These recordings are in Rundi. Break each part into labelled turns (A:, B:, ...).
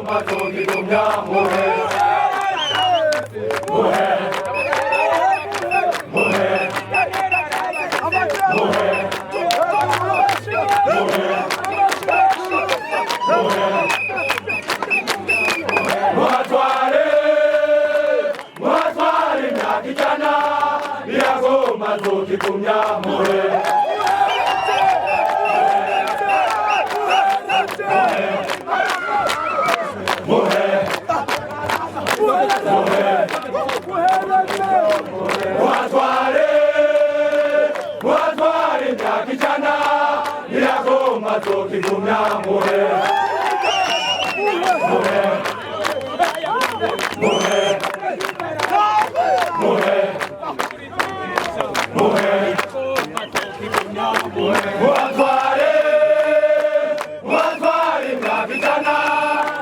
A: Ntiyagomba tugigumya muhe muhe muhe muhe muhe muhe. Muhatware muhatware imyaka 100 ntiyagomba tugigumya muhe. Muhatware muhatware imyaka 100 ntiyagomba tugigumya muhe muhe muhe muhe muhe. Muhatware muhatware imyaka 100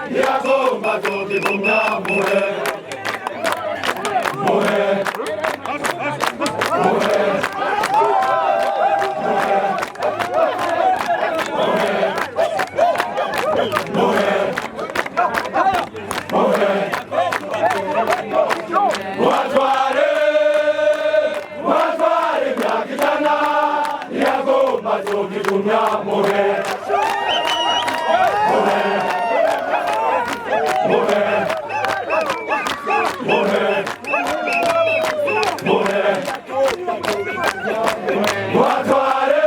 A: ntiyagomba tugigumya muhe muhe muhe muhe muhe. Muhatware muhatware imyaka 100 ntiyagomba tugigumya muhe muhe muhe muhe muhe. Muhatware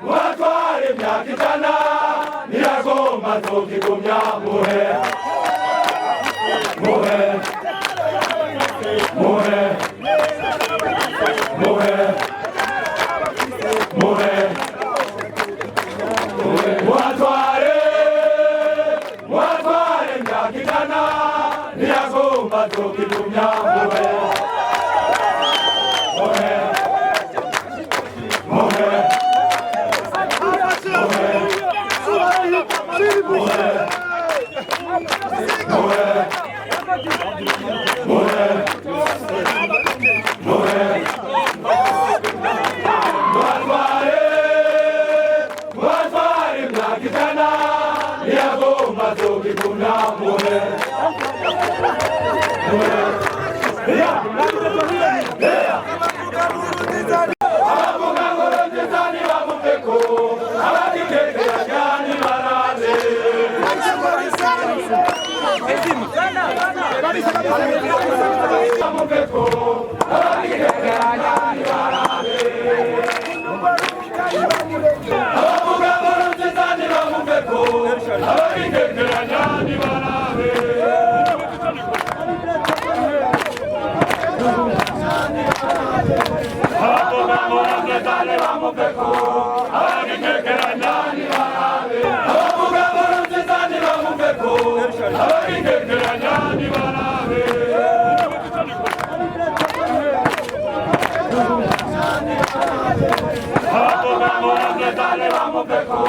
A: muhatware imyaka 100 ntiyagomba tugigumya muhe muhe muhe muhe muhe. Muhatware muhatware imyaka 100 ntiyagomba tugigumya muhe muhe muhe muhe muhe muhe muhe. Muhatware muhatware imyaka 100 ntiyagomba tugigumya muhe muhe. Abavuga ngo nziza ntibamuveko, abagitekeranya ntibaraze. Bamuveko, abagitekeranya ntibaraze. Abavuga ngo nziza ntibamuveko, abagitekeranya ntibaraze. Abavuga ngo nziza ntibamuveko, abagitekeranya ntibaraze. Abavuga ngo nziza ntibamuveko, abagitekeranya ntibaraze. Abavuga ngo nziza ntibamuveko,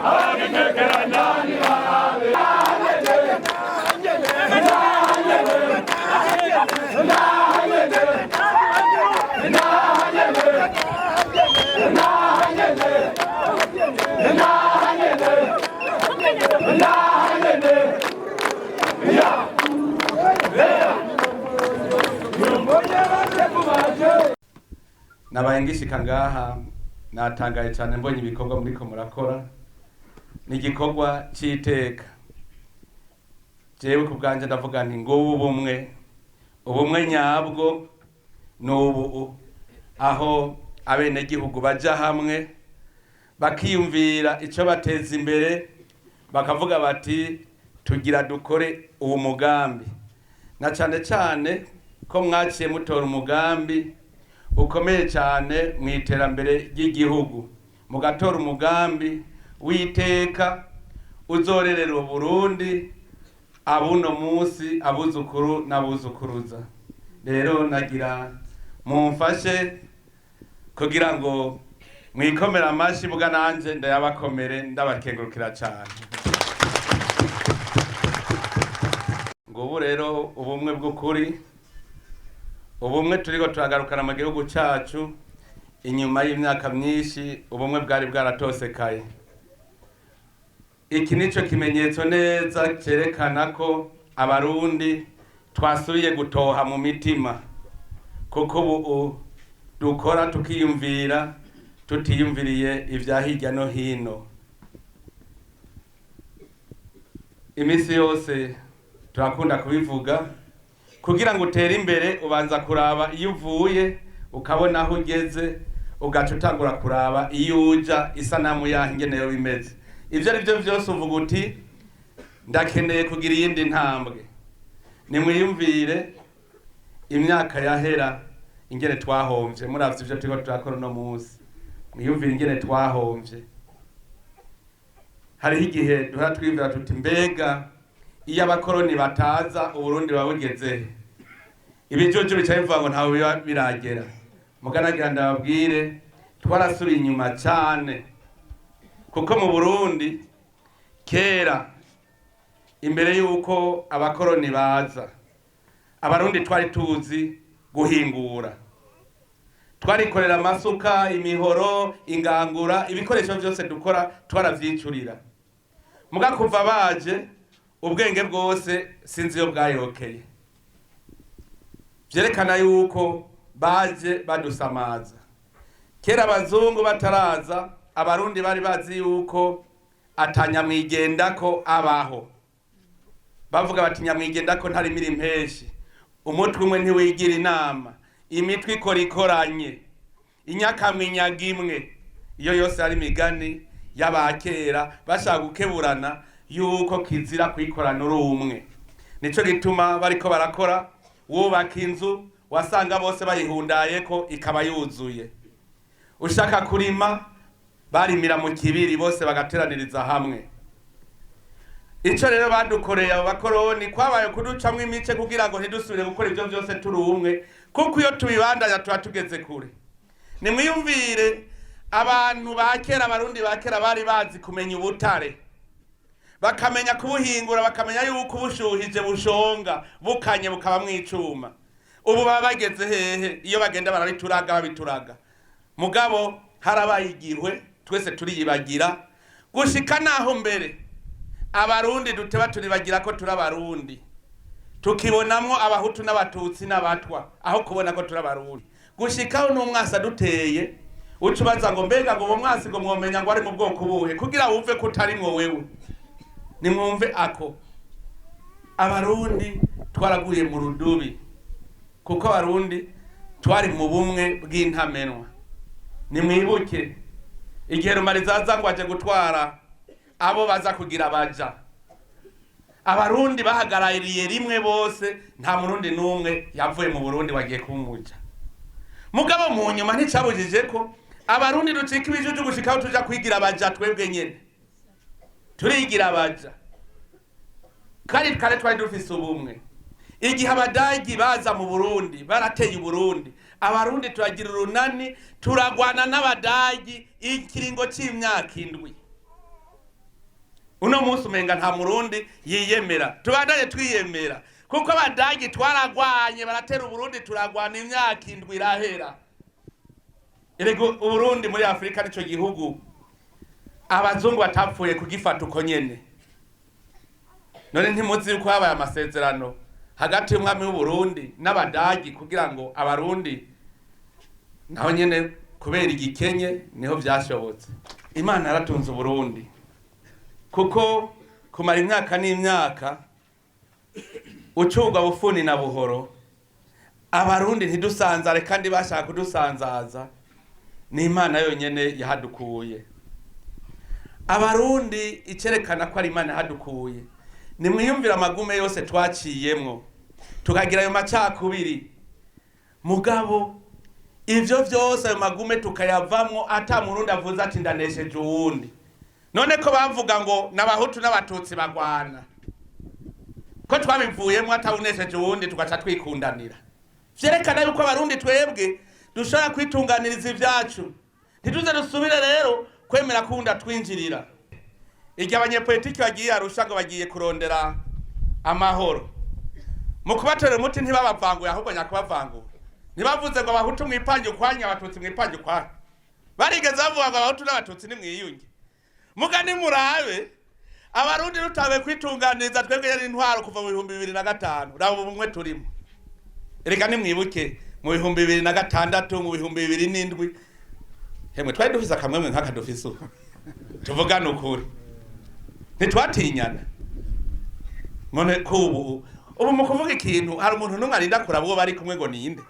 A: abagitekeranya ntibaraze.
B: Nabaye ngishika ngaha natangaye cyane mbonye ibikorwa muriko murakora. Ni igikorwa c'iteka. Jewe ku bwanje ndavuga nti ngubu ubumwe, ubumwe nyabwo ni ubu, aho abenegihugu baja hamwe bakiyumvira ico bateza imbere, bakavuga bati tugira dukore uwo mugambi. Na cane cane ko mwaciye mutora umugambi ukomeye cyane mu iterambere ry'igihugu, mugatora umugambi w'iteka uzorerera Uburundi abuno munsi, abuzukuru n'abuzukuruza. Rero nagira mumfashe kugira ngo mwikomere amashi, buga nanje ndayabakomere, ndabakengurukira cyane. Ngubu rero ubumwe bw'ukuri, ubumwe turiko turagarukana mu gihugu cacu inyuma y'imyaka myinshi ubumwe bwari bwaratosekaye. Iki nico kimenyetso neza cyerekana ko Abarundi twasubiye gutoha mu mitima, kuko ubu dukora tukiyumvira tutiyumviriye ibya hirya no hino. Iminsi yose turakunda kubivuga, kugira ngo utere imbere ubanza kuraba iyo uvuye, ukabona aho ugeze, ugaca utangura kuraba iyo uja, isanamu yaho ingene yo bimeze. Ibyo ari byo byose uvuga uti ndakeneye kugira iyindi ntambwe. Nimwiyumvire imyaka yahera ingene twahomvye, muravye ivyo turiko turakora uno munsi, mwiyumvire ingene twahomvye. Hariho igihe duhora twiyumvira tuti mbega iyo abakoroni bataza Uburundi buba bugeze he? Ibijuju bica bivuga ngo ntaho biba biragera. Muganagira ndababwire, twarasubiye inyuma cane, kuko mu Burundi kera imbere y'uko abakoroni baza, Abarundi twari tuzi guhingura, twarikorera amasuka, imihoro, ingangura, ibikoresho byose dukora twaravyicurira. Muga kuva baje ubwenge bwose sinzi iyo bwayokeye, vyerekana yuko baje badusamaza. Kera abazungu bataraza, Abarundi bari bazi yuko atanyamwigendako abaho. Bavuga bati nyamwigendako ntarimira impeshi, umutwe umwe ntiwigira inama, imitwe ikora ikoranye, inyakamwinyaga imwe. Iyo yose ari imigani y'abakera bashaka gukeburana yuko kizira kuyikorana uri umwe. Nico gituma bariko barakora wubaka inzu wasanga bose bayihundayeko ikaba yuzuye. Ushaka kurima barimira mu kibiri bose bagateraniriza hamwe. Ico rero badukoreye abo bakoroni kwabaye kuducamwo imice kugira ngo ntidusubire gukora ivyo vyose turi umwe, kuko iyo tubibandanya tuba tugeze kure. Nimwiyumvire abantu ba kera, Abarundi ba kera bari bazi kumenya ubutare, bakamenya kubuhingura, bakamenya yuko ubushuhije bushonga bukanye bukabamwo icuma. Ubu baba bageze hehe iyo bagenda barabituraga babituraga? Mugabo harabaye igihwe, twese turiyibagira gushika naho mbere Abarundi duteba turibagira ko turi Abarundi, tukibonamwo Abahutu n'Abatutsi n'Abatwa aho kubona ko turi Abarundi. Gushikaho n'umwasi aduteye uca ubaza ngo mbega ngo uwo mwasi ngo mwomenya ngo ari mu bwoko buhe, kugira wumve ko utarimwo wewe. Nimwumve ako Abarundi twaraguye mu rudubi, kuko Abarundi twari mu bumwe bw'intamenwa. Nimwibuke igihe Rumarizaza ngo aje gutwara abo baza kugira baja, Abarundi bahagarariye rimwe bose, nta Murundi n'umwe yavuye mu Burundi wagiye kumuja. Mugabo mu nyuma nticabujije ko Abarundi ducika ibijuju gushikaho tuja kwigira abaja twebwe nyene, turigira abaja. Kandi kare twari dufise ubumwe. Igihe Abadagi baza mu Burundi barateye Uburundi, Abarundi turagira urunani, turagwana n'Abadagi ikiringo c'imyaka 7. Uno munsi umenga nta Murundi yiyemera, tubandanye twiyemera, kuko Abadagi twaragwanye baratera Uburundi, turagwana imyaka 7 irahera. Erega Uburundi muri Afrika nico gihugu abazungu batapfuye kugifata uko nyene. None ntimuzi yuko habaye amasezerano hagati y'umwami w'Uburundi n'Abadagi kugira ngo Abarundi naho nyene kubera igikenye niho vyashobotse. Imana yaratunze Uburundi, kuko kumara imyaka n'imyaka ucurwa bufuni na buhoro, Abarundi ntidusanzare kandi bashaka kudusanzaza, ni Imana yonyene yahadukuye. Abarundi icerekana ko ari Imana yahadukuye, nimwiyumvire amagume yose twaciyemwo tukagira ayo macakubiri, mugabo ivyo vyose ayo magume tukayavamwo ata Murundi avuze ati ndanesheje uwundi. None ko bavuga ngo n'Abahutu n'Abatutsi bagwana, ko twabivuyemwo atawunesheje uwundi tugaca twikundanira, vyerekana yuko Abarundi twebwe dushobora kwitunganiriza ivyacu. Ntituze dusubire rero kwemera kuwundi atwinjirira. Igihe abanyepolitiki bagiye Arusha ngo bagiye kurondera amahoro, mu kubatorera umuti ntibabavanguye, ahubwo nyakubavangura. Ntibavuze ngo Abahutu mwipange ukwanyu, Abatutsi mwipange ukwanyu. Barigeze bavuga ngo Abahutu n'Abatutsi nimwiyunge. Muga nimurabe Abarundi rutawe kwitunganiriza twebwe yari intwaro kuva mu 2005. Raba ubumwe turimo. Erega nimwibuke mu 2006, mu 2007, hemwe twari dufise akamwemwe nk'aka dufise ubu. Tuvugane ukuri, ntitwatinyana. None ko ubu mu kuvuga ikintu hari umuntu n'umwe arinda kuraba uwo bari kumwe ngo ninde?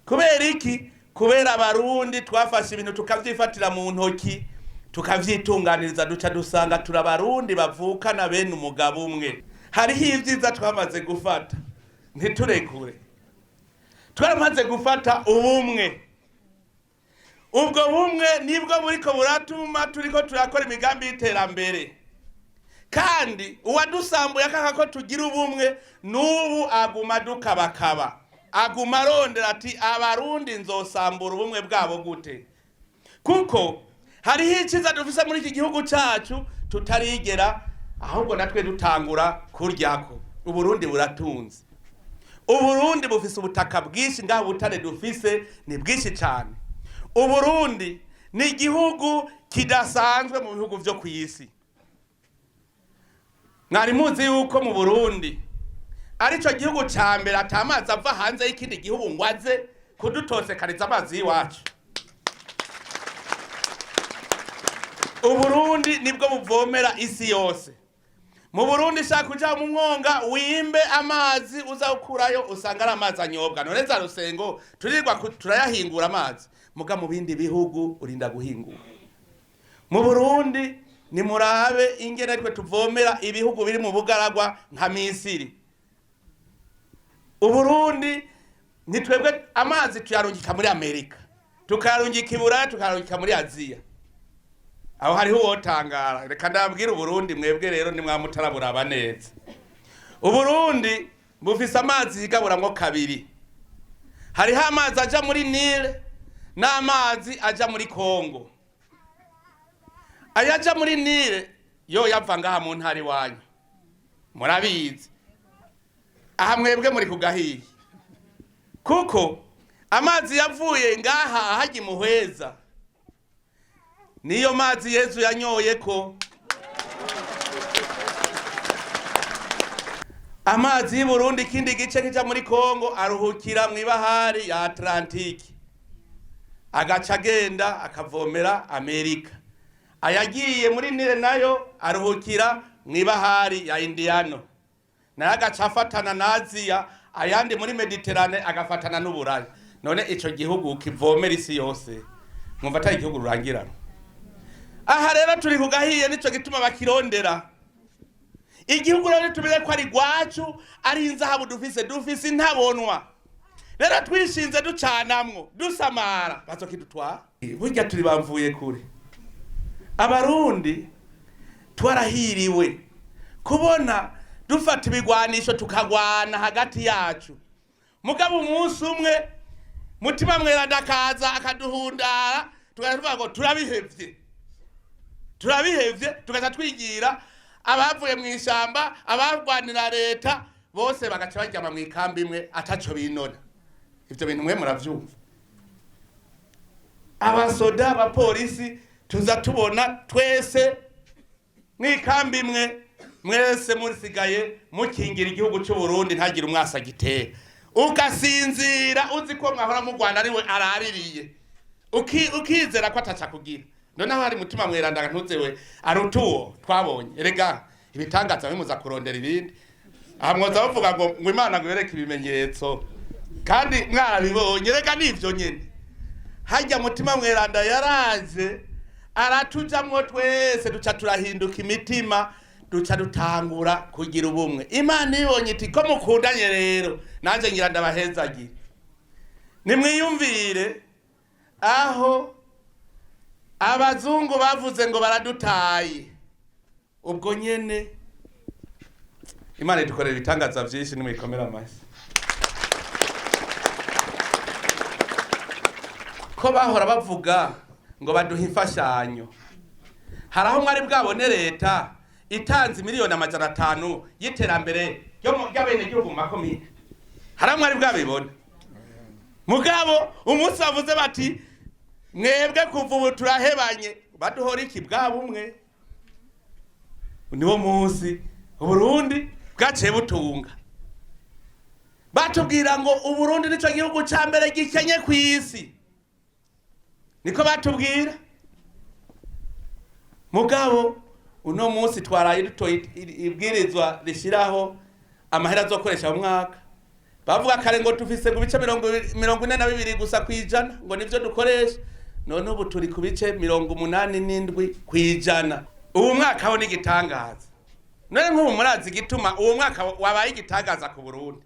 B: Kubera iki? Kubera Abarundi twafashe ibintu tukavyifatira mu ntoki, tukavyitunganiriza, duca dusanga turi Abarundi bavukana bene umugabo umwe. Hariho ivyiza twamaze gufata, ntiturekure. Twaramaze gufata ubumwe. Ubwo bumwe nibwo buriko buratuma turiko turakora imigambi y'iterambere. Kandi uwadusambuye akaka ko tugira ubumwe, n'ubu aguma dukabakaba, aguma arondera ati: "Abarundi nzosambura ubumwe bwabo gute?" Kuko hariho iciza dufise muri iki gihugu cacu tutarigera ahubwo natwe dutangura kuryako. Uburundi buratunze, Uburundi bufise ubutaka bwinshi. Ngaho ubutare dufise ni bwinshi cyane. Uburundi ni igihugu kidasanzwe mu bihugu vyo ku isi. Mwari muzi yuko mu Burundi arico gihugu ca mbere ata amazi ava hanze y'ikindi gihugu ngo aze kudutosekariza amazi y'iwacu? Uburundi nibwo buvomera isi yose. Mu Burundi shaka kuja mu mwonga wimbe amazi, uza ukurayo usanga ari amazi anyobwa. None za Rusengo turirwa turayahingura amazi? Muga mu bindi bihugu urinda guhingura. Mu Burundi nimurabe ingene twe tuvomera ibihugu biri mu bugaragwa nka Misiri. Uburundi ni twebwe amazi tuyarungika muri Amerika, tukayarungika i Buraya, tukayarungika muri Aziya. Aho hariho uwotangara. Reka ndabwira, Uburundi mwebwe rero nimwamutaraburaba neza. Uburundi bufise amazi yigaburamwo kabiri. Hariho amazi aja muri Nile n'amazi aja muri Kongo. Ayaja muri Nile yo yava ngaha mu ntara iwanyu, murabizi. Aha mwebwe muri ku gahiye, kuko amazi yavuye ngaha ahajya imuhweza niyo mazi Yezu yanyoye. Ko amazi y'i Burundi, ikindi gice kija muri Kongo, aruhukira mu ibahari ya Atlantike, agaca agenda akavomera Amerika. Ayagiye muri Nile nayo aruhukira mu ibahari ya Indiano, nayo agaca afatana na Aziya, ayandi muri Mediterane agafatana n'Uburaya. None ico gihugu kivomera isi yose, mwumva atari igihugu rurangirana? Aha rero turi ku gahiye, nico gituma bakirondera. Igihugu rero tumenye ko ari gwacu, ari inzahabu dufise, dufise intabonwa. Rero twishinze ducanamwo, dusamara, bazokidutwara. Burya turi bamvuye kure. Abarundi twarahiriwe kubona dufata ibigwanisho tukagwana hagati yacu, mugabo umunsi umwe Mutima Mweranda akaza akaduhundara, tugaca tuvuga ngo turabihevye, turabihevye, tugaca twigira abavuye mu ishamba, abagwanira leta bose bagaca baryama mu ikambi imwe ataco binona. Ivyo bintu mwe muravyumva? Abasoda, abapolisi, tuza tubona twese mw'ikambi imwe, mwese musigaye mukingira igihugu cy'u Burundi, ntagire umwasa gitera. Ugasinzira uzi ko mwahora mugwana ariwe araririye, ukizera ko ataca kugira. Noneho hari Mutima Mweranda ntuzewe arutuwo twabonye. Erega ibitangaza bimuza kurondera ibindi. Aha mwoza bavuga ngo Imana ngo yereke ibimenyetso kandi mwarabibonye. Rega nivyo nyene. Harya Mutima Mweranda yaraje aratujamwo twese, duca turahinduka imitima, duca dutangura kugira ubumwe. Imana ibonye iti: "Ko mukundanye rero, nanjye ngira ndabahezagire." Nimwiyumvire aho abazungu bavuze ngo baradutaye, ubwo nyene Imana idukorera ibitangaza vyinshi. Nimwikomera amashyi. Ko bahora bavuga ngo baduha imfashanyo, hari aho mwari bwabone leta itanze 500 miliyoni y'iterambere ry'abenegihugu mu makomine? Hari aho mwari bwabibona? Mugabo umunsi bavuze bati: "Mwebwe kuva ubu turahebanye", baduhora iki? Bwa bumwe. Niwo munsi Uburundi bwaciye butunga. Batubwira ngo Uburundi nico gihugu ca mbere gikenye kw'isi, niko batubwira. Mugabo uno munsi twaraye dutoye ibwirizwa rishiraho amahera azokoresha mu mwaka. Bavuga kare ngo tufise ku bice 42 gusa kwijana, ngo nivyo dukoresha. None ubu turi ku bice 87%. Ubu mwaka ho n'igitangaza. None nk'ubu murazi igituma uwo mwaka wabaye igitangaza ku Burundi?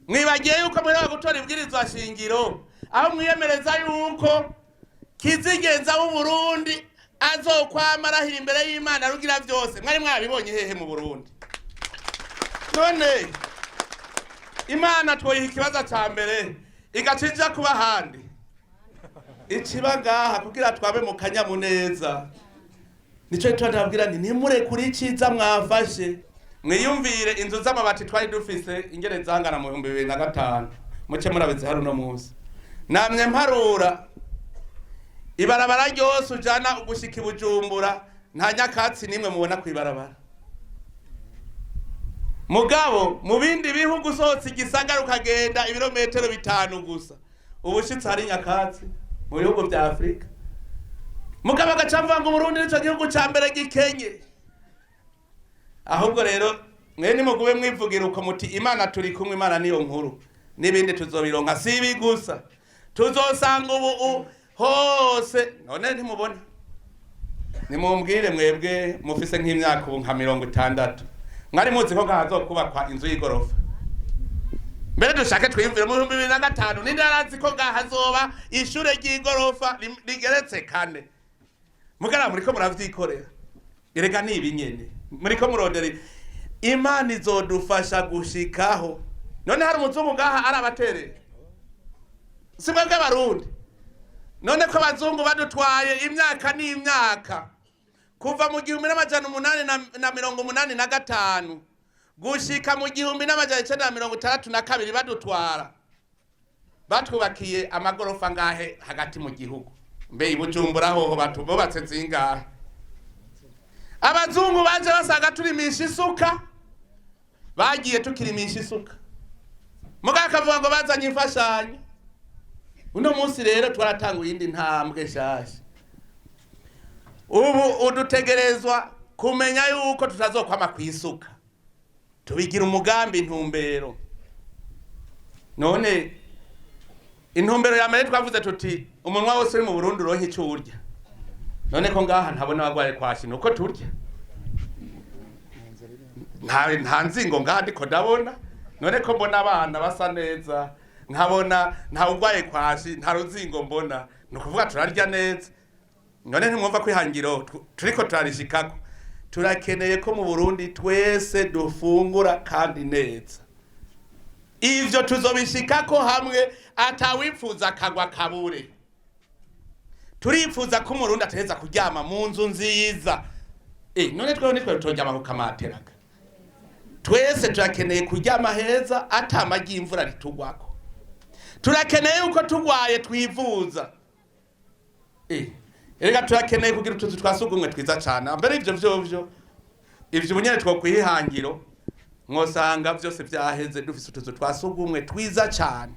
B: Mwibagiye yuko muheruka gutora ibwirizwa shingiro, aho mwiyemereza yuko kizigenza w'Uburundi azokwama arahira imbere y'Imana rugira vyose. Mwari mwabibonye hehe mu Burundi? None Imana twoyiha ikibazo ca mbere, igaca ija kuba ahandi, ikiba ngaha kugira twabe mu kanyamuneza. Nico gituma ndababwira nti ntimurekure iciza mwafashe. Mwiyumvire inzu z'amabati twari dufise ingene zangana mu 2005, muce murabizi. Hari uno munsi namye mparura ibarabara ryose ujana ugushika i Bujumbura, nta nyakatsi nimwe mubona kw'ibarabara. Mugabo mu bindi bihugu usohotse igisagara ukagenda ibirometero 5 gusa, uba ushitse hari nyakatsi mu bihugu vya Afurika. Mugabo agaca avuga ngo Uburundi nico gihugu ca mbere gikenye. Ahubwo rero mwe nimugube mwivugira uko muti Imana turi kumwe, Imana niyo nkuru, n'ibindi tuzobironka. Si ibi gusa, tuzosanga ubu hose. None ntimubona? Nimumbwire mwebwe mufise nk'imyaka ubu nka 60, mwari muzi ko ngahazokubakwa inzu y'igorofa? Mbere dushake twiyumvire mu 2005, ninde yarazi ko ngahazoba ishure ry'igorofa rigeretse kane? Mugara muriko muravyikorera. Erega ni ibi nyene muriko murondera, Imana izodufasha gushikaho. None hari umuzungu ngaha arabaterera? Si mwebwe Abarundi? None ko abazungu badutwaye imyaka n'imyaka, kuva mu 1885 gushika mu 1962 badutwara, batwubakiye amagorofa ngahe hagati mu gihugu? Mbe i Bujumbura hoho bubatse zingahe? Abazungu baje basanga turimisha isuka, bagiye tukirimisha isuka. Mugabo akavuga ngo bazanye imfashanyo. Uno munsi rero twaratanga iyindi ntambwe nshasha. Ubu udutegerezwa kumenya yuko tutazokwama kwisuka, tubigira umugambi, intumbero. None intumbero ya mbere twavuze tuti umunwa wose uri mu Burundi uronke ico urya. None ko ngaha ntabona abagwaye kwashi, nuko turya, nta nzingo ngaha ndiko ndabona. None ko mbona abana basa neza, nkabona nta ugwaye kwashi, nta ruzingo mbona, ni ukuvuga turarya neza. None ntimwumva ko ihangiro turiko turarishikako? Turakeneye ko mu Burundi twese dufungura kandi neza. Ivyo tuzobishikako hamwe atawipfuza akagwa kabure. Turipfuza ko Umurundi atereza kuryama mu nzu nziza. None tweho nitwe turyama ku kamateraga? Twese turakeneye kuryama heza, ata amagi y'imvura ritugwako. Turakeneye yuko tugwaye twivuza. Erega turakeneye kugira utuzu twa sugumwe twiza cane. Mbere ivyo vyovyo, ivyo ubunyene twokwihangiro, mwosanga vyose vyaheze, dufise utuzu twa sugumwe twiza cane.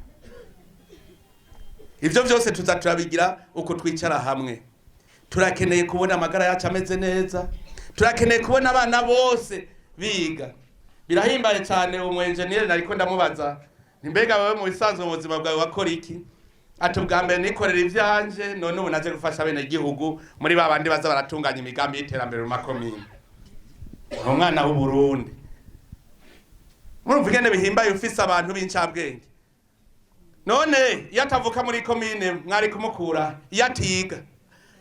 B: Ivyo vyose tuza turabigira uko twicara hamwe. Turakeneye kubona amagara yacu ameze neza, turakeneye kubona abana bose biga. Birahimbaye cyane. Umu enjeniyeri nariko ndamubaza nti mbega wewe mu bisanzwe mu buzima bwawe wakora iki? Ati ubwa mbere nikorera ivyanje, none ubu naje gufasha bene gihugu muri ba bandi baza baratunganya imigambi y'iterambere mu makomine. Ni umwana w'Uburundi. Murumva ingene bihimbaye ufise abantu b'incabwenge? None iyo atavuka muri komine mwari kumukura? Iyo atiga,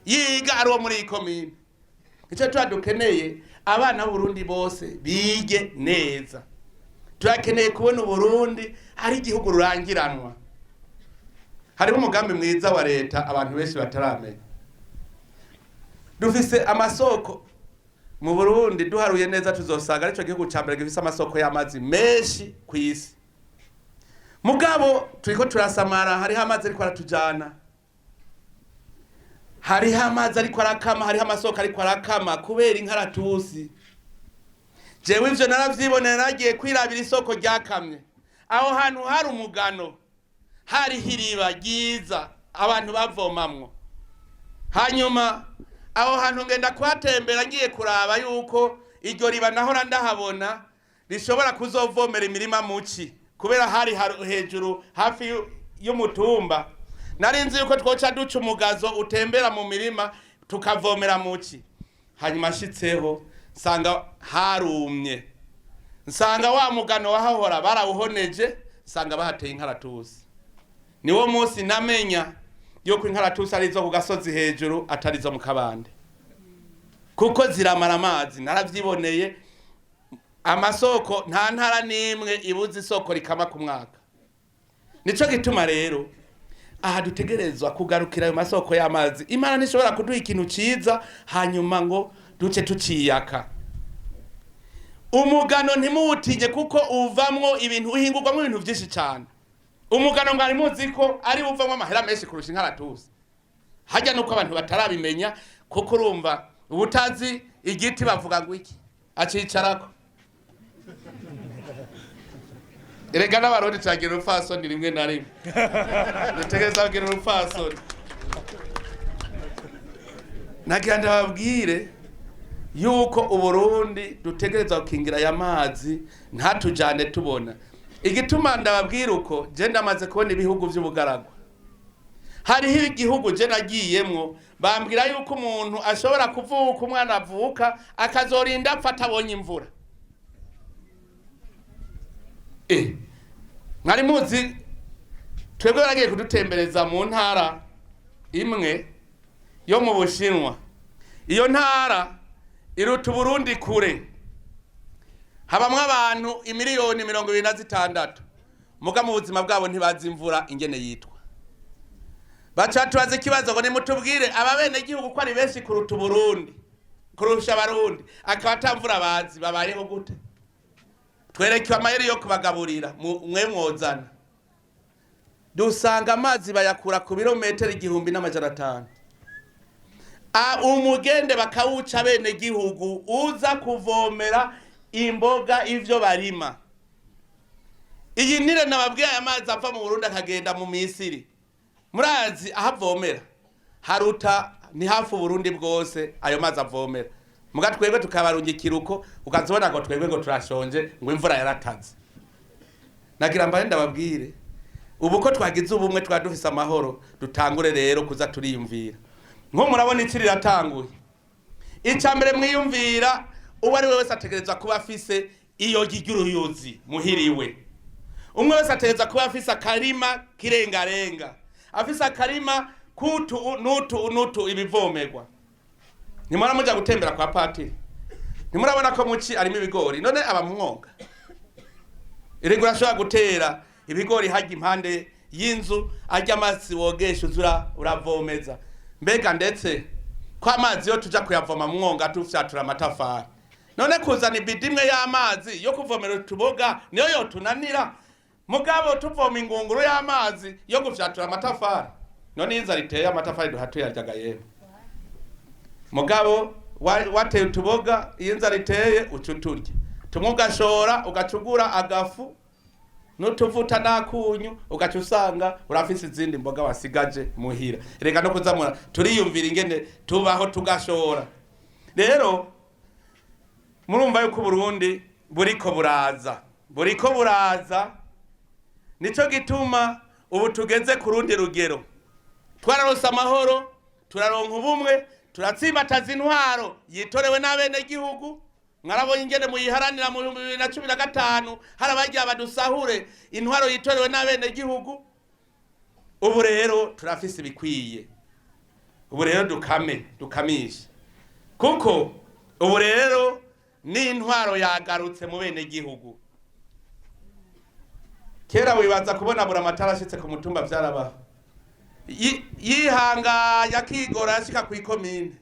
B: yiga ari uwo muri iyi komine. Icyo tuba dukeneye, abana b'Uburundi bose bige neza. Turakeneye kubona Uburundi ari igihugu rurangiranwa. Hariho umugambi mwiza wa leta abantu benshi bataramenya. Dufise amasoko mu Burundi, duharuye neza tuzosanga arico gihugu ca mbere gifise amasoko y'amazi menshi ku isi. Mugabo turiko turasamara, hariho amazi ariko aratujana. Hariho amazi ariko arakama, hariho amasoko ariko arakama kubera inkaratusi. Jewe ivyo naravyibonera, nagiye kwirabira isoko ryakamye. Aho hantu hari umugano, hariho iriba ryiza abantu bavomamwo. Hanyuma aho hantu ngenda kuhatembera, ngiye kuraba yuko iryo riba nahora ndahabona rishobora kuzovomera imirima muci, kubera hari hejuru hafi y'umutumba. Nari nzi yuko twoca duca umugazo utembera mu mirima tukavomera muci. Hanyuma nshitseho nsanga harumye, nsanga wa mugano wahahora barawuhoneje, nsanga bahateye inkaratusi. Niwo munsi namenya yuko inkaratusi ari izo ku gasozi hejuru, atari izo mu kabande, kuko ziramara amazi. Naravyiboneye amasoko, nta ntara n'imwe ibuze isoko rikama ku mwaka. Nico gituma rero aha dutegerezwa kugarukira ayo masoko y'amazi. Imana ntishobora kuduha ikintu ciza hanyuma ngo duce tuciyaka. Umugano ntimuwutinye, kuko uvamwo ibintu, uhingurwamwo ibintu vyinshi cane. Umugano mwari muzi ko ari uvamwo amahera menshi kurusha inkaratusi? Harya nuko abantu batarabimenya, kuko urumva ubutazi igiti bavuga ngo iki acicarako. Erega n'Abarundi turagira urupfasoni, rimwe na rimwe dutegereza kugira urupfasoni. Nagira ndababwire yuko Uburundi dutegereza gukingira aya mazi ntatujane tubona. Igituma ndababwira uko, je ndamaze kubona ibihugu vy'ubugaragwa. Hariho igihugu je nagiyemwo, bambwira yuko umuntu ashobora kuvuka, umwana avuka akazorinda apfa atabonye imvura. Mwari muzi twebwe baragiye kudutembereza mu ntara imwe yo mu Bushinwa. Iyo ntara iruta Uburundi kure, habamwo abantu 26 miliyoni. Muga mu buzima bwabo ntibazi imvura ingene yitwa. Baca tubaza ikibazo ngo nimutubwire, aba bene gihugu ko ari benshi kuruta Uburundi, kurusha Abarundi, akaba atamvura bazi, babayeho gute? Twerekewe amayeri yo kubagaburira mwe mwozana. Dusanga amazi bayakura ku birometero 1500. Umugende bakawuca, bene gihugu uza kuvomera imboga ivyo barima. Iyi nire nababwiye, aya mazi ava mu Burundi akagenda mu Misiri, murazi aho avomera haruta ni hafi Uburundi bwose ayo mazi avomera. Muga twebwe tukabarungikira uko, ukazibona ngo twebwe ngo turashonje, ngo imvura yarataze. Nagira mbaye ndababwire, ubu ko twagize ubumwe, twari dufise amahoro, dutangure rero kuza turiyumvira. Nko murabona iki riratanguye. Icya mbere mwiyumvira, uwo ari we wese ategerezwa kuba afise iyo ry'uruyuzi muhiriwe. Umwe wese ategerezwa kuba afise akarima kirengarenga, afise akarima kutu nutu nutu ibivomerwa. Ntimura muja gutembera kwa patiri, ntimurabona ko muci arimo ibigori? None aba mwonga erega urashobora gutera ibigori hajya impande y'inzu, ajya amazi wogesha uzura uravomeza. Mbega ndetse ko amazi yo tuja kuyavoma mwonga tufyatura amatafari, none kuzana ibidi imwe y'amazi yo kuvomera utuboga niyo yotunanira? Mugabo tuvoma ingunguru y'amazi yo gufyatura amatafari, none inzara iteye amatafari duha tuyaryaga yewe. Mugabo wateye utuboga, iyo inzara iteye uca uturya tumwe, ugashora ugacugura agafu n'utuvuta n'akunyu, ugaca usanga urafise izindi mboga wasigaje muhira. Reka no kuzamura turiyumvira ingene tubaho tugashora. Rero murumva yuko Uburundi buriko buraza, buriko buraza. Nico gituma ubu tugeze ku rundi rugero. Twararose amahoro, turaronka ubumwe, turatsimbataza intwaro yitorewe n'abenegihugu. Mwarabonye ingene muyiharanira mu 2015, hari abagira badusahure intwaro yitorewe n'abenegihugu. Ubu rero turafise ibikwiye. Ubu rero dukame dukamishe, kuko ubu rero n'intwaro yagarutse mu benegihugu. Kera wibaza kubona buri amatara ashitse ku mutumba vyarabaho. Yihanganye akigora yashika kw'ikomine,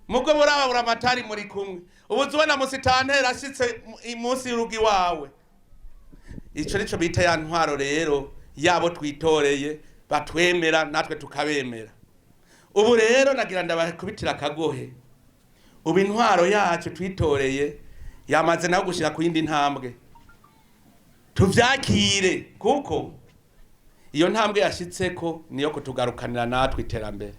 B: mugo buraba buri amatari muri kumwe. Ubu uzubona musitanteri ashitse munsi y'urugo iwawe. Ico nico bita ya ntwaro rero yabo twitoreye, batwemera natwe tukabemera. Ubu rero nagira ndabakubitira akagohe. Ubu intwaro yacu twitoreye yamaze nawe gushira ku yindi ntambwe. Tuvyakire, kuko iyo ntambwe yashitseko niyo kutugarukanira natwe iterambere.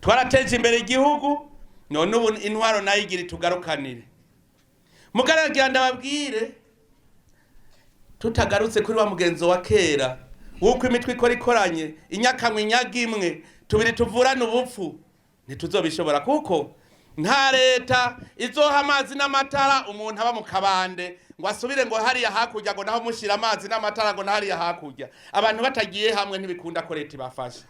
B: Twarateje imbere igihugu, none ubu intwaro nayo igira itugarukanire. Mugaragira ndababwire, tutagarutse kuri wa mugenzo wa kera wuko imitwe ikora ikoranye, inyakamwe inyaga imwe, tubiri tuvurana ubupfu, ntituzobishobora, kuko nta leta izoha amazi n'amatara umuntu aba mu kabande ngo asubire ngo hariya hakurya, ngo naho mushyira amazi n'amatara ngo na hariya hakurya. Abantu batagiye hamwe ntibikunda ko leta ibafasha.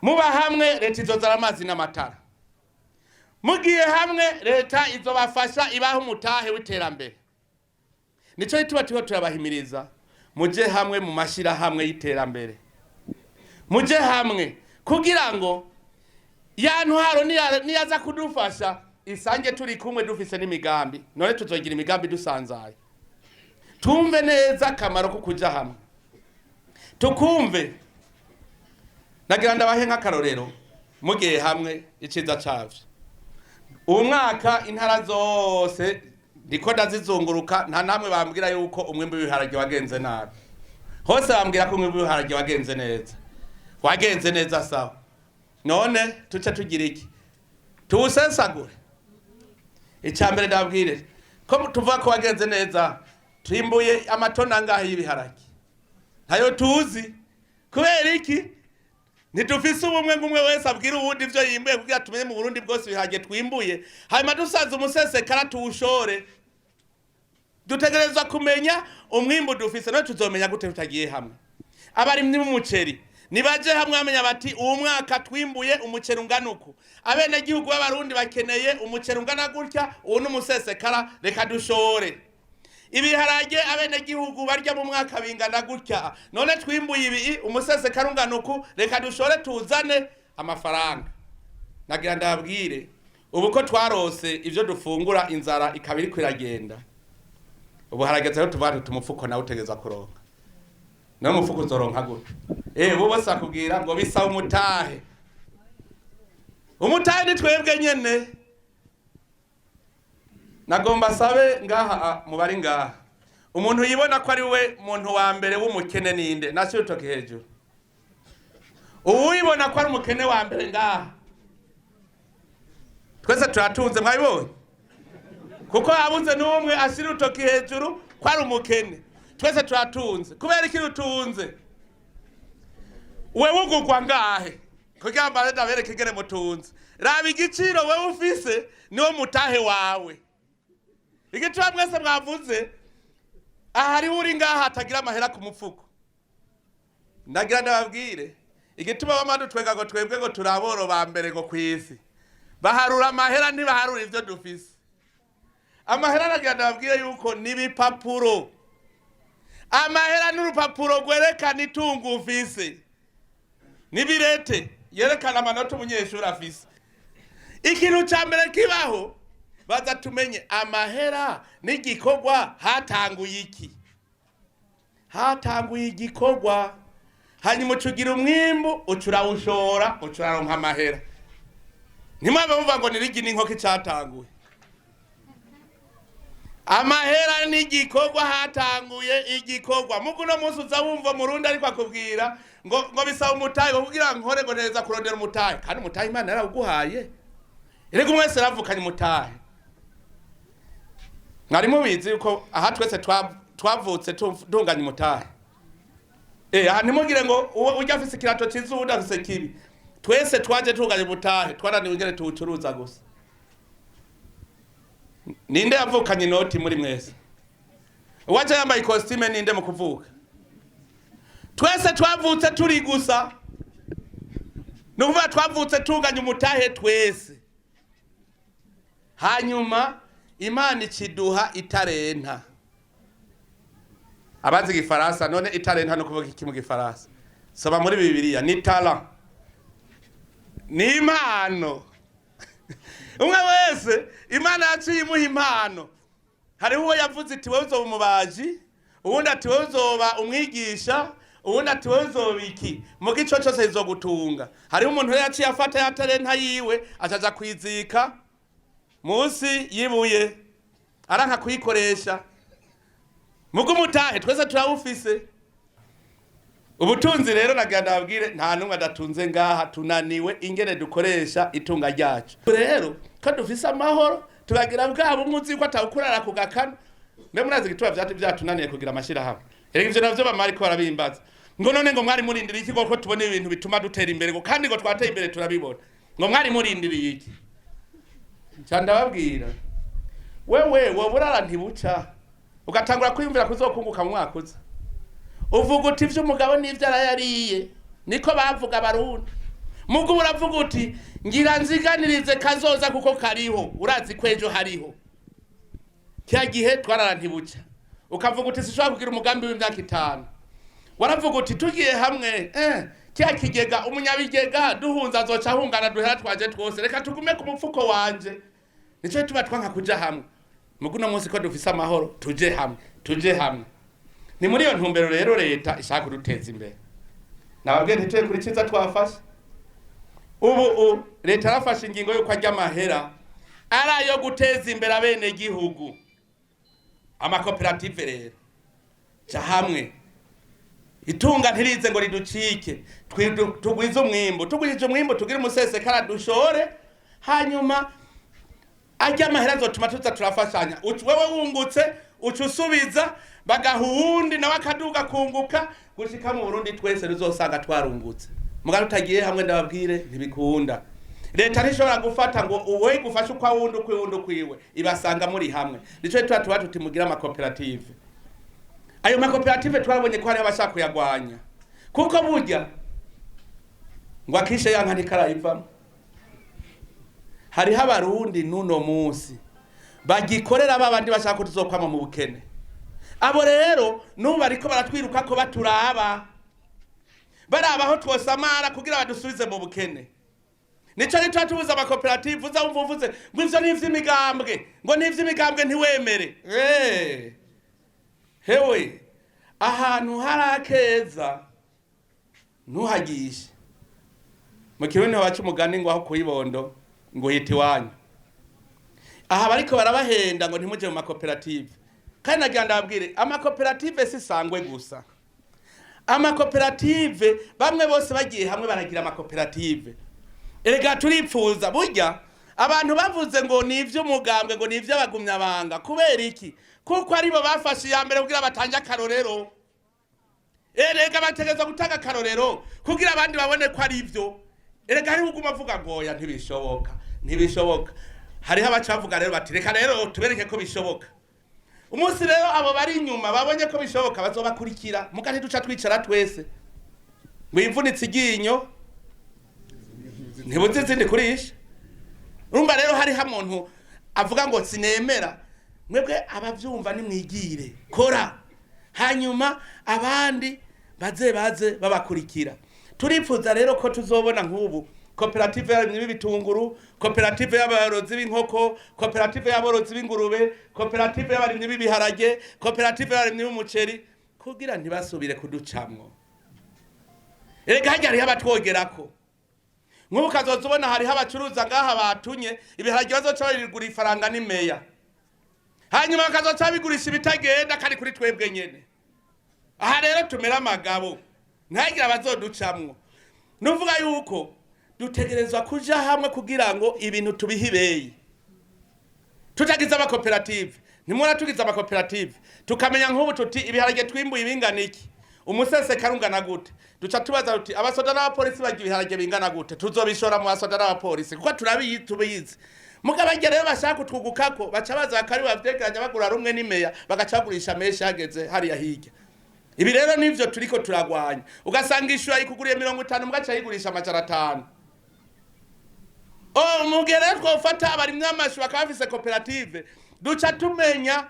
B: Muba hamwe, leta izozana amazi n'amatara. Mugiye hamwe, leta izobafasha, ibaha umutahe w'iterambere. Nico gituma turiko turabahimiriza muje hamwe mu mashirahamwe y'iterambere, muje hamwe kugira ngo ya ntwaro niyaza kudufasha isange turi kumwe, dufise n'imigambi. None tuzogira imigambi dusanzaye? Tumve neza akamaro ko kuja hamwe, tukumve. Nagira ndabahe nk'akarorero, mugiye hamwe iciza cavyo. Uwu mwaka intara zose ndiko ndazizunguruka, nta namwe bambwira yuko umwimbu w'ibiharage wagenze nabi. Hose bambwira ko umwimbu w'ibiharage wagenze neza, wagenze neza. Sawa, none tuce tugira iki? Tuwusesagure? Icya mbere ndabwire ko tuvuga ko wagenze neza, twimbuye amatoni angahe y'ibiharage? Ntayo tuzi. Kubera iki? Ntidufise ubumwe ngo umwe wese abwire uwundi ivyo yimbuye, kugira tumenye mu Burundi bwose ibiharage twimbuye, hanyuma dusanze umusesekara tuwushore. Dutegerezwa kumenya umwimbu dufise. None tuzomenya gute tutagiye hamwe? Abarimyi b'umuceri nibaje hamwe, bamenya bati uwu mwaka twimbuye umuceri ungana uku, abenegihugu b'Abarundi bakeneye umuceri ungana gutya, uwu n'umusesekara, reka dushore. Ibiharage abenegihugu barya mu mwaka bingana gutya, none twimbuye ibi, umusesekara ungana uku, reka dushore tuzane amafaranga. Nagira ndababwire, ubu ko twarose ivyo dufungura, inzara ikaba iriko iragenda, ubu harageze aho tuvuga tuti umufuko nawe utegereza kuronka. Nawe umufuko uzoronka gute? Bo bose bakubwira ngo bisaba umutahe. Umutahe ni twebwe nyene. Nagomba sabe ngaha mu bari ngaha, umuntu yibona ko ari we muntu wa mbere w'umukene ninde? Nashyira urutoki hejuru. Uwibona ko ari umukene wa mbere ngaha. Twese turatunze, mwabibonye, kuko habuze n'umwe ashyira urutoki hejuru ko ari umukene. Twese turatunze. Kubera iki rutunze? Wewe ugugwa ngahe? Kugira ngo ndabereke ingene mutunze, raba igiciro wewe ufise, niwo mutahe wawe. Igiciro mwese mwavuze aha, hariho uri ngaha atagira amahera ku mufuko. Ndagira ndababwire igituma bama twega ngo twebwe ngo turaboro ba mbere ngo kw'isi. Baharura amahera, ntibaharura ivyo dufise. Amahera, nagira ndababwire yuko n'ibipapuro. Amahera n'urupapuro rwerekana itungo ufise, n'ibirete yerekana amanota umunyeshuri afise. Ikintu ca mbere kibaho, baza tumenye amahera n'igikorwa hatanguye iki. Hatanguye igikorwa, hanyuma ucugira umwimbu, uca urawushora, uca uraronka amahera. Ntimwabe muvuga ngo nirigi n'inkoko icatanguye. Amahera n'igikorwa, hatanguye igikorwa. Mugu uno munsi uza wumva Murundi ariko akubwira ngo bisaba umutahe, ngo kugira nkore ngo neza kurondera umutahe, kandi umutahe Imana yarawuguhaye. Erega umwe wese yaravukanye umutahe. Mwari mubizi yuko aha twese twavutse tunganya umutahe? Aha ntimugire ngo uwo ujya afise ikirato ciza, uwundi afise kibi. Twese twaje tunganya umutahe, twananiwe ingene tuwucuruza gusa. Ninde yavukanye inoti muri mwese? Uwaje yambaye ikositime ninde mu kuvuka? Twese twavutse turi gusa, ni ukuvuga twavutse tunganya umutahe twese. Hanyuma Imana ikiduha itarenta. Abazi igifaransa, none itarenta no kuvuga iki mu gifaransa? Soma muri Bibiliya, ni talent, ni impano. Umwe wese Imana yaciye imuha impano. Hariho uwo yavuze iti: "Wowe uzoba umubaji", uwundi ati: "Wowe uzoba umwigisha", Uwundi ati wowe uzoba iki? Muga ico cose kizogutunga. Hariho umuntu rero yaciye afata ya tarenta yiwe, acaja kwizika munsi yibuye, aranka kuyikoresha. Muga umutahe twese turawufise. Ubutunzi rero nagira ndababwire, nta numwe adatunze ngaha. Tunaniwe ingene dukoresha itunga ryacu. Rero ko dufise amahoro, tukagira bwa bumwe, uzi ko atawukurara ku gakanu. Mbe murazi igituma vyatunaniye kugira amashirahamwe? Erega ivyo navyo bama bariko barabimbaza, ngo none ngo mwari murindiriye iki, ngo ko tubona ibintu bituma dutera imbere, ngo kandi ngo twateye imbere turabibona, ngo mwari murindiriye iki? Nca ndababwira, wewe woba urara ntibuca, ugatangura kwiyumvira kuzokunguka mu mwaka uza. Uvuga uti ivy'umugabo n'ivyo arayariye, niko bavuga Abarundi. Mugo uravuga uti ngira nziganirize kazoza, kuko kariho, urazi ko ejo hariho. Kya gihe twarara ntibuca, ukavuga uti sinshobora kugira umugambi w'imyaka 5. Waravuga uti tugiye hamwe, kya kigega umunyabigega duhunze azoca ahungana duhera twaje twose, reka tugume ku mufuko wanje. Nico tuba twanka kuja hamwe. Mugo uno munsi ko dufise amahoro, tuje hamwe, tuje hamwe. Ni muri iyo ntumbero rero leta ishaka kuduteza imbere. Nababwiye ntituye kuri ciza twafashe. Ubu leta yarafashe ingingo y'uko arya amahera ari ayo guteza imbere abenegihugu. Amakoperative rero, ja hamwe, itunga ntirize ngo riducike, tugwize umwimbu, tugwije umwimbu tugire umusesekara dushore, hanyuma arya amahera azotuma tuza turafashanya. Wewe wungutse uca usubiza, bagaha uwundi nawe akaduga kunguka, gushika mu Burundi twese ruzosanga twarungutse. Mugabo tutagiye hamwe, ndababwire, ntibikunda. Leta ntishobora gufata ngo uwe gufashe ukwa wundi, ukwiwe wundi ukwiwe, ibasanga muri hamwe. Nico tuba tuti mugira amakoperative. Ayo makoperative twabonye ko hariho abashaka kuyagwanya, kuko burya ngo akishe yanka ntikarayivamo. Hariho Abarundi n'uno munsi bagikorera babandi bashaka ko tuzokwama mu bukene. Abo rero n'ubu bariko baratwiruka ko baturaba, baraba aho twosamara kugira badusubize mu bukene. Nico nicyo tubuza amakoperative. Uza wumva uvuze ngo ivyo ni ivy'imigambwe, ngo ni ivy'imigambwe, ntiwemere. Hewe, ahantu hari akeza ntuhagishe. Mu Kirundi baca umugani ngo aho kuyibondo ngo uhita iwanyu. Aha bariko barabahenda ngo ntimuje mu makoperative. Kandi nagira ndababwire, amakoperative si Sangwe gusa. Amakoperative bamwe bose bagiye hamwe baragira amakoperative. Erega turipfuza burya abantu bavuze ngo ni ivy'umugambwe, ngo ni ivy'abagumyabanga. Kubera iki? Kuko aribo bafashe iya mbere kugira batange akarorero. Erega bategerezwa gutanga akarorero kugira abandi babone ko ari ivyo. Erega hariho uguma avuga ngo oya, ntibishoboka, ntibishoboka. Hariho abacavuga rero bati reka rero tubereke ko bishoboka. Umunsi rero abo bari inyuma babonye ko bishoboka, bazobakurikira. Muga ntiduca twicara twese ngo ivunitse iryinyo ntibuze izindi kurisha. Urumva rero hariho umuntu avuga ngo sinemera. Mwebwe abavyumva nimwigire kora, hanyuma abandi baze baze babakurikira. Turipfuza rero ko tuzobona nk'ubu koperative y'abarimyi b'ibitunguru, koperative y'aborozi b'inkoko, koperative y'aborozi b'ingurube, koperative y'abarimyi b'ibiharage, koperative y'abarimyi b'umuceri, kugira ntibasubire kuducamwo. Erega harya hariho abatwogerako. Nk'ubu ukazoza ubona hariho abacuruza ngaha batunye ibiharage, bazoca babigura ifaranga n'imeya, hanyuma bakazoca babigurisha ibitagenda kari kuri twebwe nyene. Aha rero tumere amagabo, ntihagire abazoducamwo. Nuvuga yuko dutegerezwa kuja hamwe kugira ngo ibintu tubihe ibeyi. Tutagize amakoperative, ntimubona tugize amakoperative tukamenya nk'ubu tuti ibiharage twimbuye bingana iki, umusesekara ungana gute, duca tubaza tuti abasoda n'abapolisi barya ibiharage bingana gute, tuzobishora mu basoda n'abapolisi kuko turabizi, tubizi. Mugabo barya rero bashaka kutwugukako, baca baza bakari bavyegeranya, bagura rumwe n'imeya, bagaca bagurisha menshi hageze hariya hirya. Ibi rero nivyo turiko turagwanya. Ugasanga ishu ayikuguriye 50, mugaca ayigurisha 500. Oh, mugihe rero twofata abarimyi b'amashu bakaba bafise koperative, duca tumenya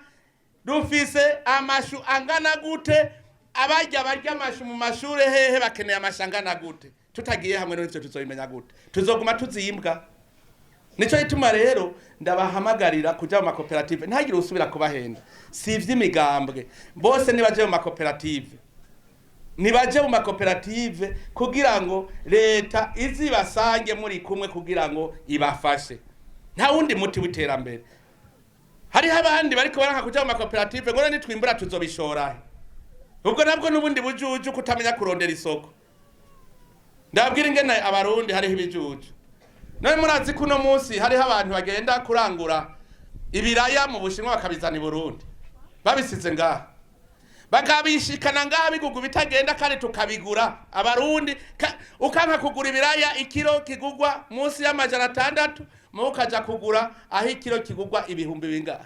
B: dufise amashu angana gute, abarya barya amashu mu mashure hehe bakeneye amashu angana gute. Tutagiye hamwe n'ivyo tuzobimenya gute? Tuzoguma tuzimbwa. Nico gituma rero ndabahamagarira kuja mu makoperative, ntihagire usubira kubahenda. Si ivy'imigambwe, bose nibaje mu makoperative. Nibaje mu makoperative kugira ngo leta izibasange muri kumwe kugira ngo ibafashe. Nta wundi muti w'iterambere. Hariho abandi bariko baranka kuja mu makoperative ngo nitwimbura tuzobishorahe. Ubwo nabwo n'ubundi bujuju, kutamenya kurondera isoko. Ndabwira ingene Abarundi hariho ibijuju. None murazi ko uno munsi hariho abantu bagenda kurangura ibiraya mu Bushinwa, bakabizana i Burundi, babisize ngaha, bakabishikana ngaha bigugu bitagenda, kandi tukabigura Abarundi? Ukanka kugura ibiraya ikiro kigugwa munsi y'600, muwe ukaja kugura aho ikiro kigugwa ibihumbi bingahe.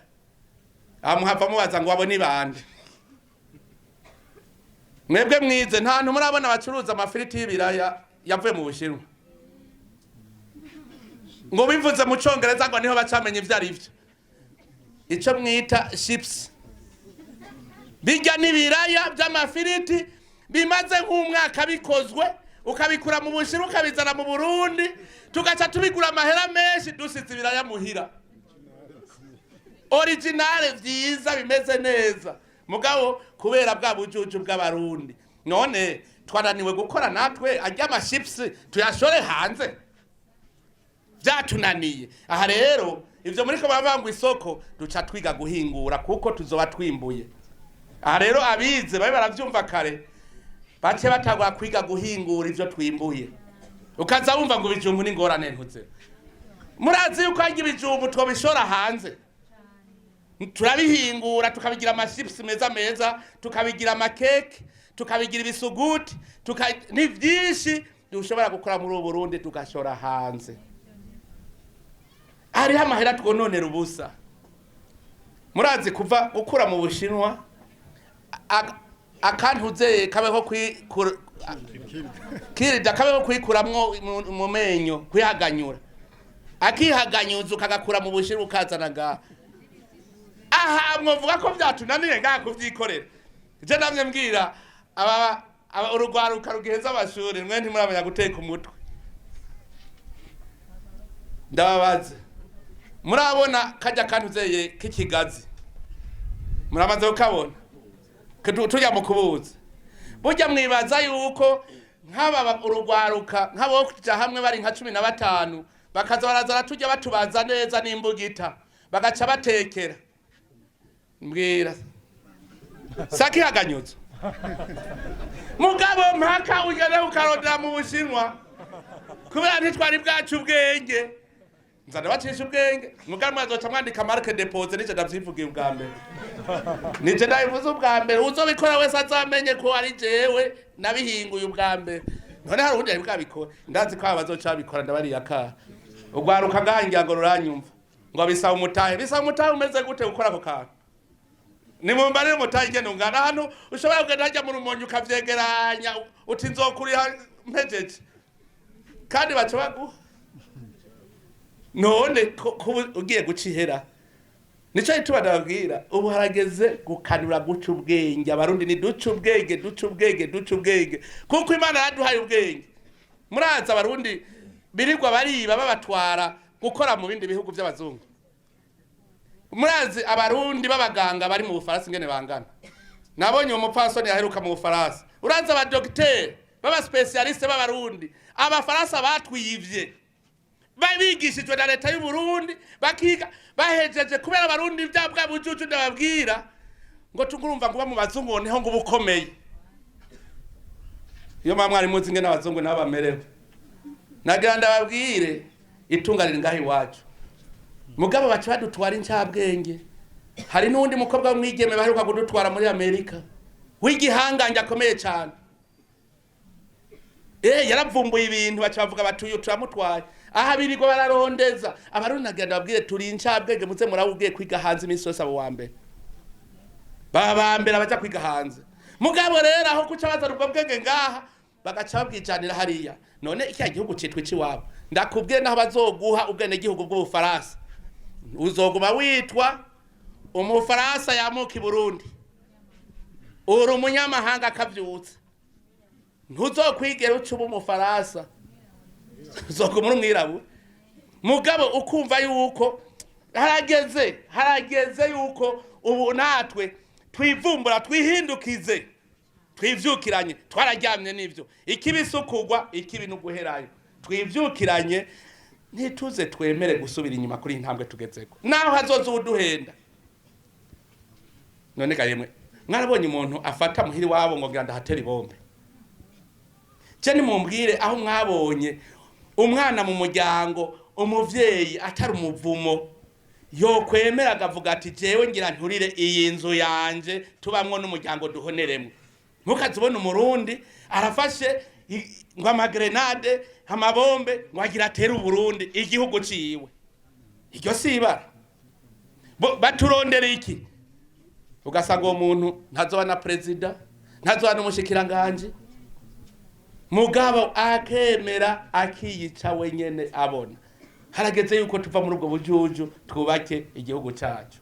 B: Aha muhava mubaza ngo abo ni bande? Mwebwe mwize, nta hantu murabona bacuruza amafiriti y'ibiraya yavuye mu Bushinwa, ngo bivuze mu Congereza ngo niho bacamenya ivyo ari vyo, ico mwita chips. Bijya n'ibiraya by'amafiriti bimaze nk'umwaka bikozwe, ukabikura mu Bushinwa ukabizana mu Burundi, tugaca tubigura amahera menshi, dusize ibiraya muhira original vyiza bimeze neza. Mugabo kubera bwa bujuju bw'Abarundi, none twananiwe gukora natwe arya amachips tuyashore hanze, vyatunaniye. Aha rero ivyo muriko baravuga ngo isoko, duca twiga guhingura kuko tuzoba twimbuye. Aha rero abize babe baravyumva kare, bace batangura kwiga guhingura ivyo twimbuye. Ukaza wumva ngo ibijumbu ni ingorane ntuze. Murazi yuko harya ibijumbu twobishora hanze, turabihingura tukabigira amachips meza meza, tukabigira amakeke, tukabigira ibisuguti, ni vyinshi dushobora gukora muri ubu Burundi tugashora hanze. Hariho amahera twononera ubusa. Murazi kuva gukura mu Bushinwa akantuze kabeho kirida, kabeho kwikuramwo mu menyo, kwihaganyura, akihaganyuza, ukagakura mu Bushinwa ukazana ngaha. Aha mwovuga ko vyatunaniye ngaha kuvyikorera? Je namye mbwira aba urugwaruka rugiheza amashuri, mwe ntimuramenya guteka umutwe. Ndababaze, murabona kajya kantuzeye k'ikigazi? Muramaze kukabona? Tujya mu kubuza burya, mwibaza yuko nk'aba urugwaruka nk'abo kuja hamwe bari nka 15, bakaza baraza baratujya batubaza neza n'imbugita, bagaca batekera, mbwira sakihaganyuzo? Mugabo mpaka ugende ukarondera mu Bushinwa, kubera ntitwari bwacu ubwenge. Nzana bacisha ubwenge, mugabo mwazoca mwandika marque déposée. Nije ndavyivugiye ubwa mbere, nije ndabivuze ubwa mbere. Uzobikora wese azamenye ko ari jewe nabihinguye ubwa mbere. None hari uwundi yari bwabikora? Ndazi ko aba bazoca babikora. Ndabariye akaha ugwaruka ngaha, ngira ngo ruranyumva, ngo bisaba umutahe. Bisaba umutahe umeze gute gukora ako kantu? Nimumbarire umutahe ingene ungana. Hano ushobora kugenda hajya mu Rumonyi ukavyegeranya, uti nzokuriha mpejeje, kandi baca baguha. None ko ugiye guca ihera? Nico gituma ndababwira, ubu harageze gukanura, guca ubwenge. Abarundi ni duce ubwenge, duce ubwenge, duce ubwenge, kuko Imana yaduhaye ubwenge. Murazi Abarundi birirwa bariba babatwara gukora mu bindi bihugu by'abazungu? Murazi Abarundi b'abaganga bari mu Bufaransa ingene bangana? Nabonye umupfasoni yaheruka mu Bufaransa. Urazi abadogiteri b'abaspécialistes b'Abarundi Abafaransa batwivye, bigishijwe na leta y'u Burundi, bakiga bahejeje, kubera Abarundi bya bwa bujuju ndababwira ngo tugurumva ngo uba mu bazungu niho ngo ubukomeye. Iyo mwa mwari muzi ingene abazungu nabo bamerewe. Nagira ndababwire, itunga riri ngaho iwacu, mugabo baca badutwara incabwenge. Hari n'uwundi mukobwa w'umwigeme baheruka kudutwara muri Amerika, w'igihangange akomeye cyane. Yaravumbuye ibintu, baca bavuga bati uyu turamutwaye. Aha birirwa bararondeza Abarundi. Nagira ndababwire, turi incabwenge, muze murabubwiye kwiga hanze iminsi yose. Abo wa mbere baba ba mbere abaja kwiga hanze. Mugabo rero aho kuca bazana ubwo bwenge ngaha, bagaca babwijanira hariya. None ikiya gihugu citwa iciwabo? Ndakubwiye, naho bazoguha ubwenegihugu bw'Ubufaransa, uzoguma witwa Umufaransa yamuka i Burundi. Uri umunyamahanga akavyutse, ntuzokwigera uca uba Umufaransa, uzoguma uri umwirabura. Mugabo ukumva yuko harageze yuko ubu natwe twivumbura, twihindukize. Twivyukiranye, twararyamye n'ivyo. Ikibi sukugwa, ikibi n'uguherayo. Twivyukiranye, ntituze twemere gusubira inyuma kuri iyi ntambwe tugezeko, naho hazoza uwuduhenda. None ga yemwe, mwarabonye umuntu afata muhiri wabo ngo ngira ndahatera ibombe? Je nimumbwire aho mwabonye umwana mu muryango, umuvyeyi atari umuvumo, yokwemera akavuga ati: "Jewe ngira nturire iyi nzu yanje tubamwo n'umuryango duhoneremwo." Ntukazibona Umurundi arafashe ngo amagrenade, amabombe, ngo agira atere Uburundi, igihugu ciwe. Iryo si ibara? Baturondera iki? Ugasanga uwo muntu ntazoba na perezida, ntazoba n'umushikiranganji, mugabo akemera akiyica wenyene abona. Harageze yuko tuva muri ubwo bujuju, twubake igihugu cacu.